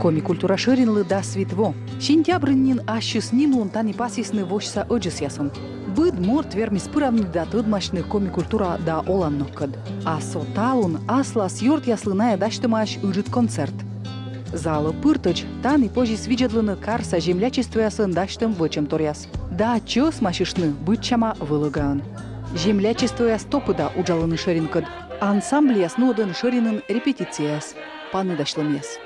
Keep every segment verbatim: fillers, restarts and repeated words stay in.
Коми культура шӧринлы дас вит во. Сентябрын нин ассьыс нимлун тані пасйисны восьса ӧдзӧсъясын. Быд морт вермис пыравны да тӧдмасьны коми культура да олан ногкӧд. А со талун аслас ёртъяслы найӧ дасьтӧмаӧсь ыджыд концерт. Залӧ пыртӧдз тані позис видзӧдлыны карса землячествоясӧн дасьтӧм вӧчӧмторъяс да чӧсмасьыштны быдсяма вӧлӧгаӧн. Землячествояс топыда уджалӧны шӧринкӧд. Ансамбльяс нуӧдӧны шӧринын репетицияяс, паныдасьлӧмъяс.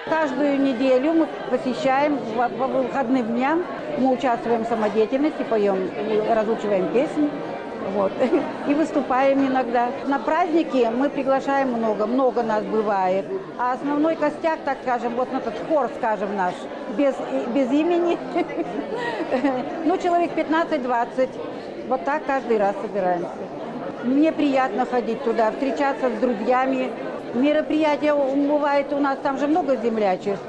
Каждую неделю мы посещаем по, по выходным дням, мы участвуем в самодеятельности, поем, разучиваем песни. Вот. И выступаем иногда. На праздники мы приглашаем много, много нас бывает. А основной костяк, так скажем, вот этот хор, скажем, наш, без, без имени, ну, человек пятнадцать-двадцать. Вот так каждый раз собираемся. Мне приятно ходить туда, встречаться с друзьями. Мероприятия у- бывает у нас, там же много землячеств.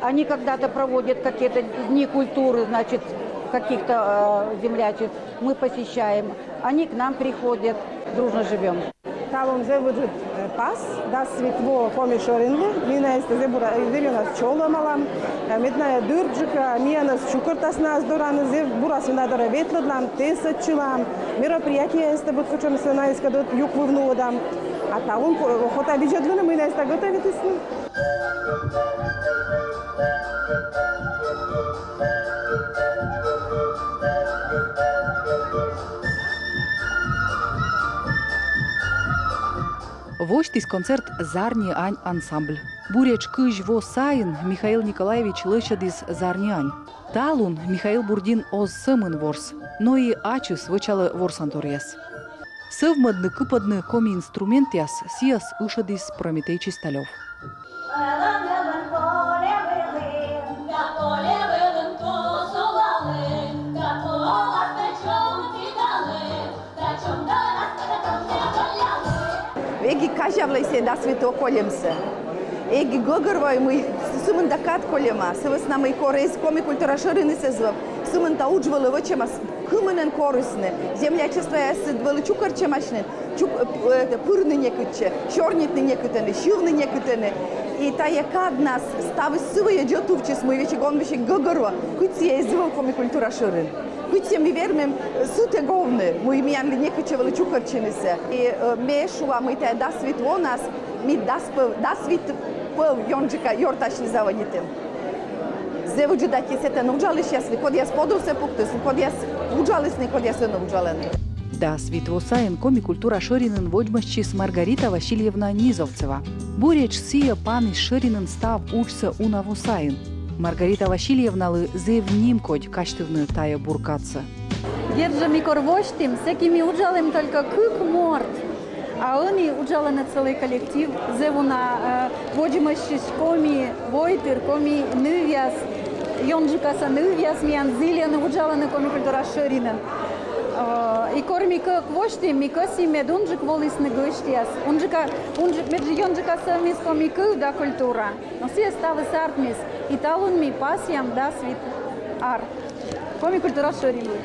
Они когда-то проводят какие-то дни культуры, значит, каких-то э, землячеств. Мы посещаем. Они к нам приходят. Дружно живем. Талун зэв ыджыд э, пас, дас вит во коми шӧринлы. Ми найӧс зэв бура, зэв ёнас чолӧмалам. Э, Мед найӧ дырджыка миянӧс чукӧртасны ас дорас, зэв бурас ми на дорӧ ветлӧдлам, тэ сэтчылам. Мероприятиеястӧ быд кутшӧмсӧ найӧскӧд юквыв нуӧдам. А талун ко- охота видзӧдлыны, мый найӧс та готовитісны. Восьтіс концерт «Зарни ань» ансамбль. Буретш кызь во сайын Михаил Николаевич лӧсьӧдіс «Зарни ань». Талун Михаил Бурдин оз сӧмын ворс, но и ачыс вӧчалӧ ворсанторъяс. Сӧвмӧдны-кыпӧдны коми инструментъяс сійӧс ышӧдіс Прометей Чисталёв. Эгӧ казявлӧй сійӧ дас вит во кольӧмсӧ. Эгӧ гӧгӧрвоӧй, мый сымында кад кольӧма, сы вӧсна мый кор эз коми культура шӧриныс эз вӧв, сымында удж вӧлӧ вӧчӧма, кымынӧн корисны, землячествоясыд вӧлӧ чукӧртчӧмаӧсь нин, чук-, э, пырны некытчӧ, сёрнитны некытӧні, сьывны некытӧні. И тайӧ каднас ставыс сы вӧйӧ дзӧтувтчис, мый весиг он весиг гӧгӧрво, кыдз сійӧ эз вӧв коми культура шӧрин. Кыдз сійӧ ми вермим сытӧг овны, мый миянлы некытчӧ вӧлӧ чукӧртчынысӧ. И э, ме шуа, мый тайӧ дас вит вонас ми дас пӧв, дас вит пӧв ёнджыка ёртасьны заводитім. Зэв ыджыд аттьӧ сэтӧн уджалысьяслы, кодъяс подувсӧ пуктісны, кодъяс уджалісны, кодъяс ӧні уджалӧны. Дас вит во сайын коми культура шӧринын водзмӧстчис Маргарита Васильевна Низовцева. Буретш сійӧ паніс шӧринын став уджсӧ уна во сайын. Маргарита Васильевналы зэв нимкодь казьтывны тайӧ бур кадсӧ. Дерт жӧ, ми кор восьтім, сэки ми уджалім только кык морт. А ӧні уджалӧны целый коллектив, зэв уна э, водзмӧстчысь коми войтыр, коми нывъяс, ёнджыкасӧ нывъяс миян зільӧны, уджалӧны коми культура шӧринын. Э, И кор ми кӧ-, восьтім, ми кӧсйим, мед унджык волісны гӧсьтъяс. Унджыка, унджык, мед ёнджыка сӧвмис коми кыв да культура. Но сійӧ ставыс артмис, и талун ми пасъям дас вит ар коми культура шӧринлы.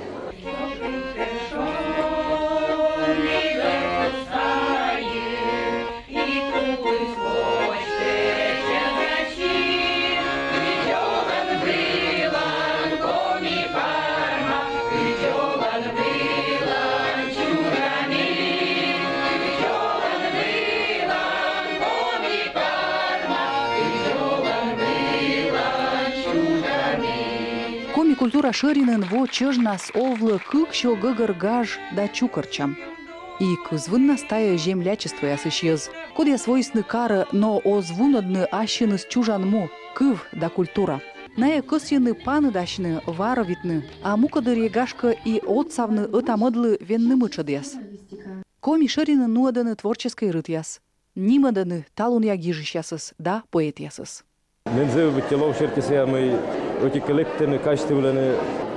Коми культура шӧринын во чӧжнас овлӧ кык сё гӧгӧр гаж да чукӧртчам. И кызвыннас тайӧ землячествоясысь йӧз, кодъяс воисны карӧ, но оз вунӧдны ассьыныс чужан му, кыв да культура. Найӧ кӧсйӧны паныдасьны, варовитны, а мукӧддырйи, гашкӧ, и отсавны ӧта-мӧдлы венны мытшӧдъяс. Коми шӧринын нуӧдӧны творческӧй рытъяс. Нимӧдӧны талунъя гижысьясӧс да поэтъясӧс. Мен зэв быттьӧ лов серти сійӧ, мый ӧти-кӧ, лэптӧны, казьтывлӧны,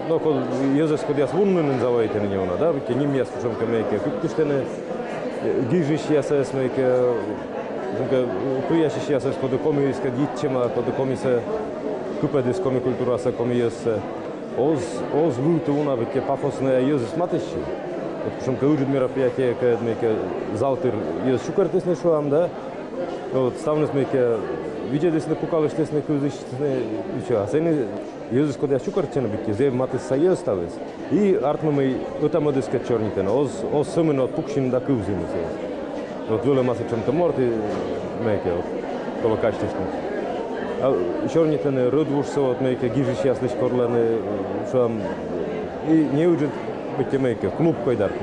но код йӧзӧс, кодъяс вунны нин заводитӧны неуна, да, быттьӧ нимъяс кутшӧмкӧ мыйкӧ кыптыштӧны, э, гижысьясӧс мыйкӧ, кутшӧмкӧ, э, пӧясьысьясӧс, коді комиыскӧд йитчӧма, коді комисӧ кыпӧдіс коми культурасӧ, коми йӧзсӧ. Оз, оз вывті уна быттьӧ пафоснӧя йӧзыс матыстчы. Вот кутшӧмкӧ ыджыд мероприятиеӧ кӧ, мыйкӧ зал тыр йӧз чукӧртісны, шуам, да. Вот ставныс мыйкӧ Видзӧдісны, пукалыштісны, кывзыштісны, и всё. А сэні йӧзыс, кодъяс чукӧртчӧны быттьӧ, зэв матысса йӧз ставыс. И артмӧ, мый ӧта-мӧдыскӧд сёрнитӧны, оз, оз сӧмын, оз пуксьыны да кывзыны сійӧс. Вот вӧлӧма сэтшӧмтӧ морт, и мыйкӧ вот колӧ казьтыштны. А сёрнитӧны рӧдвужсӧ, вот мыйкӧ гижысьяслысь корлӧны, шуам, и неыджыд быттьӧ мыйкӧ клуб койдарӧ.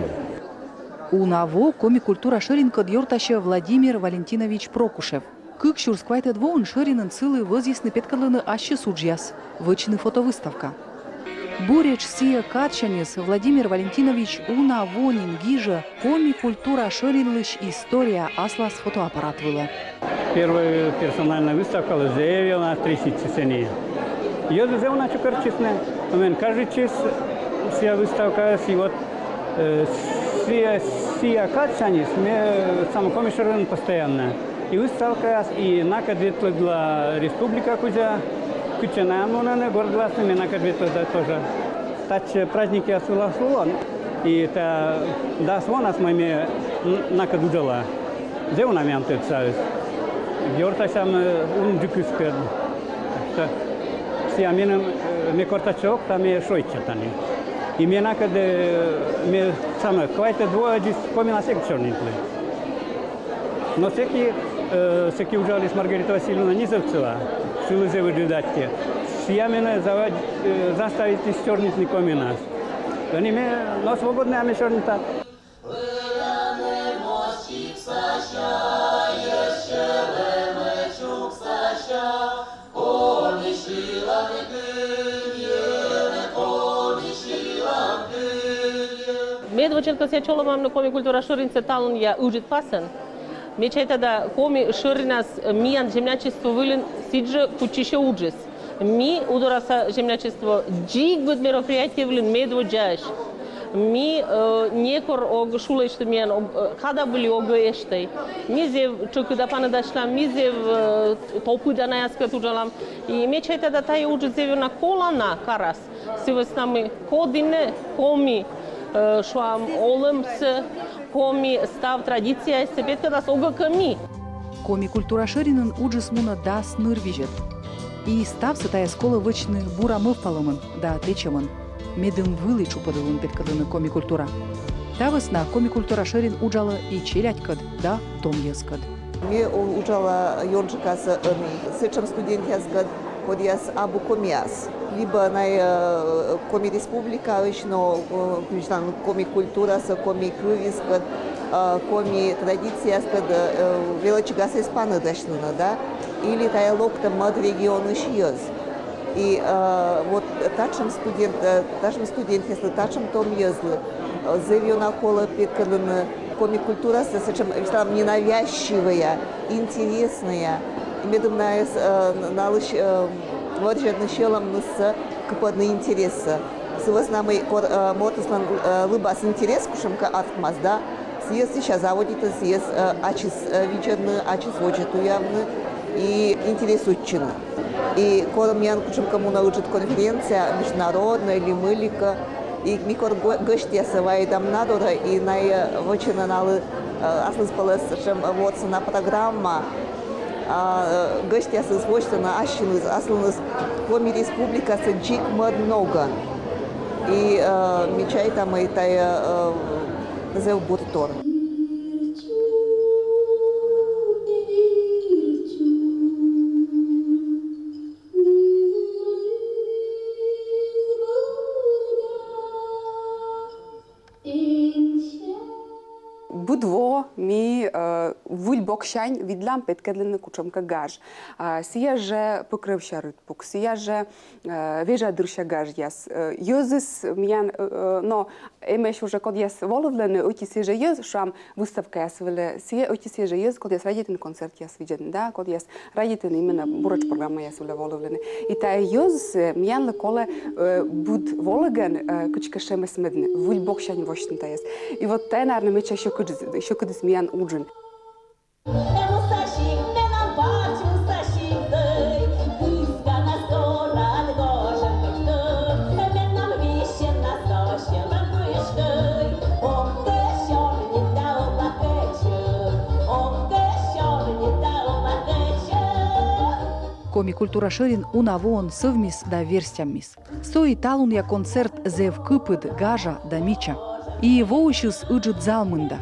Уна во Коми культура шӧринкӧд ёртасьӧ Владимир Валентинович Прокушев. Кык сюрс квайтӧд воын шӧринын сылы вӧзйисны петкӧдлыны ассьыс уджъяс, вӧчны фотовыставка. Буретш сійӧ кадсяньыс Владимир Валентинович уна во нин гижӧ Коми культура шӧринлысь история аслас фотоаппарат вылӧ. Первая персональная выставка лои зэв ёна трӧситчис сэні. Йӧзыс зэв уна чукӧртчисны, но мен кажитчис сійӧ выставкаыс, и вот, э, сійӧ, сійӧ кадсяньыс ме сам Коми шӧринын постоянно. И выставкаяс, и накӧд ветлӧдла республика кузя, кытчӧ найӧ мунӧны, городласны, ме накӧд ветлӧдла тоже. Татчӧ праздникъяс вылас лоан, и та дас вонас, мый ме н-, накӧд уджала. Зэв уна миян тӧдсаыс. Ёртасям, э, унджыкыскӧд. Так что сійӧ меным, э, ме кор татчӧ ог, та ме шойчча тані. И ме накӧд, э, ме сам квайтӧд воӧдзыс Комиӧн эг сёрнитлы. Но сэки, э, сэки уджаліс Маргарита Васильевна Низовцева, сылы зэв ыджыд аттьӧ. Сійӧ менӧ завод-, э, заставитіс сёрнитны Комиӧн. Ӧні ме, но свободнӧя ме сёрнита. Медводз ӧд кӧсъя чолӧмавны Коми культура шӧринсӧ талунъя ыджыд пасӧн. Ме чайта да, Коми шӧринас миян землячество вылын сідзжӧ кутчысьӧ уджыс. Ми, Удораса землячество, дзик быд мероприятие вылын медводдзаӧсь. Ми, э, некор ог шулӧ, что миян ог, э, кадабыли ог эштӧй. Ми зэв тшӧкыда паныдасьлам, ми зэв, э, топыда наяскӧд уджалам. И ме чайта да, тайӧ уджыс зэв ёна колана карас. Сы вӧсна мый коді нӧ коми, э, шуам, олӧмсӧ, коми став традицияяссӧ петкӧдлас, ог кӧ ми. Коми культура шӧринын уджыс мунӧ дас нырвизьӧд. И ставсӧ тайӧс колӧ вӧчны бура мӧвпалӧмӧн да тэчӧмӧн, медым вылі тшупӧдалун петкӧдлыны коми культура. Та вӧсна Коми культура шӧрин уджалӧ и челядькӧд да том йӧзкӧд. Ме у-, уджала ёнджыкасӧ ӧні сэтшӧм студентъяскӧд, кодъяс абу комияс, либӧ найӧ, э, Коми Республикаысь, но, э, кыдз шуан, коми культурасӧ, коми кывйыскӧд, э, коми традицияскӧд, э, велӧдчигас эз паныдасьлыны, да, или тайӧ локтӧм мӧд регионысь йӧз. И, э, вот татшӧм студент, э, татшӧм студентъяслы, татшӧм том йӧзлы, э, зэв ёна колӧ петкӧдлыны коми культурасӧ сэтшӧм, висьталам, ненавязчивӧя, интереснӧя. И медым найӧс, э, н-, налысь, э, вӧрзьӧдны сьӧлӧмнысӧ, кыпӧдны интерессӧ. Сы вӧсна мый кор, э, мортыслӧн, э, лыбас интерес кутшӧмкӧ артмас, да, сійӧс сэсся заводитӧ сійӧс, э, ачыс, э, видзӧдны, ачыс водзӧ туявны, и интересуйтчыны. И кор миян кутшӧмкӧ мунӧ ыджыд конференция, международнӧй ли мый ли кӧ, и ми кор го-, гӧсьтъяссӧ вайӧдам на дорӧ, и найӧ вӧчӧны налы, э, аслыс пӧлӧс сэтшӧм ворсана программа, а, э, гӧсьтъясыс восьтӧны ассьыныс, аслыныс Коми Республикаса дзик мӧд ногӧн. И, э, ми чайтам, мый тайӧ, э, зэв бур тор. Быд во ми, э, выль боксянь видлам петкӧдлыны кутшӧмкӧ гаж. А, сійӧ жӧ Покрӧвся рытпук, сійӧ жӧ, э, вежадырся гажъяс, э, йӧзыс миян, э, э, но эмӧсь уже, кодъяс волывлӧны ӧти сійӧ жӧ йӧз, шуам, выставкаяс вылӧ, сійӧ ӧти сійӧ жӧ йӧз, кодъяс радейтӧны концертъяс видзӧдны, да, кодъяс радейтӧны именно буретш программаяс вылӧ волывлыны. И тайӧ йӧзыс, э, миянлы колӧ, э, быд волігӧн, э, кыдзкӧ шемӧсмӧдны, выль боксянь восьтыны тайӧс. И вот тайӧ, наверно, медся сьӧкыдыс, сьӧкыдыс миян уджын. Коми культура шӧрин уна воӧн сӧвмис да верстяммис. Со и талунъя концерт зэв кыпыд, гажа да мича. И воысьыс ыджыд зал мында.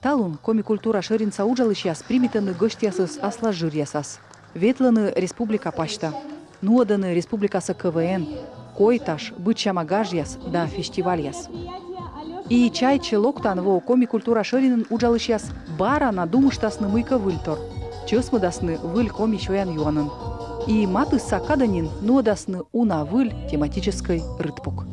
Талун Коми культура шӧринса уджалысьяс примитӧны гӧсьтъясӧс аслас жыръясас. Ветлӧны республика пасьта. Нуӧдӧны республикаса КВН, койташ, быдсяма гажъяс да фестивальяс. И чайтсьӧ, локтан во Коми культура шӧринын уджалысьяс бара на думыштасны мыйкӧ выльтор. Чӧсмӧдасны выль коми сёян-юанӧн. И матысса кадӧ нин нуӧдасны уна выль тематическӧй рытпук.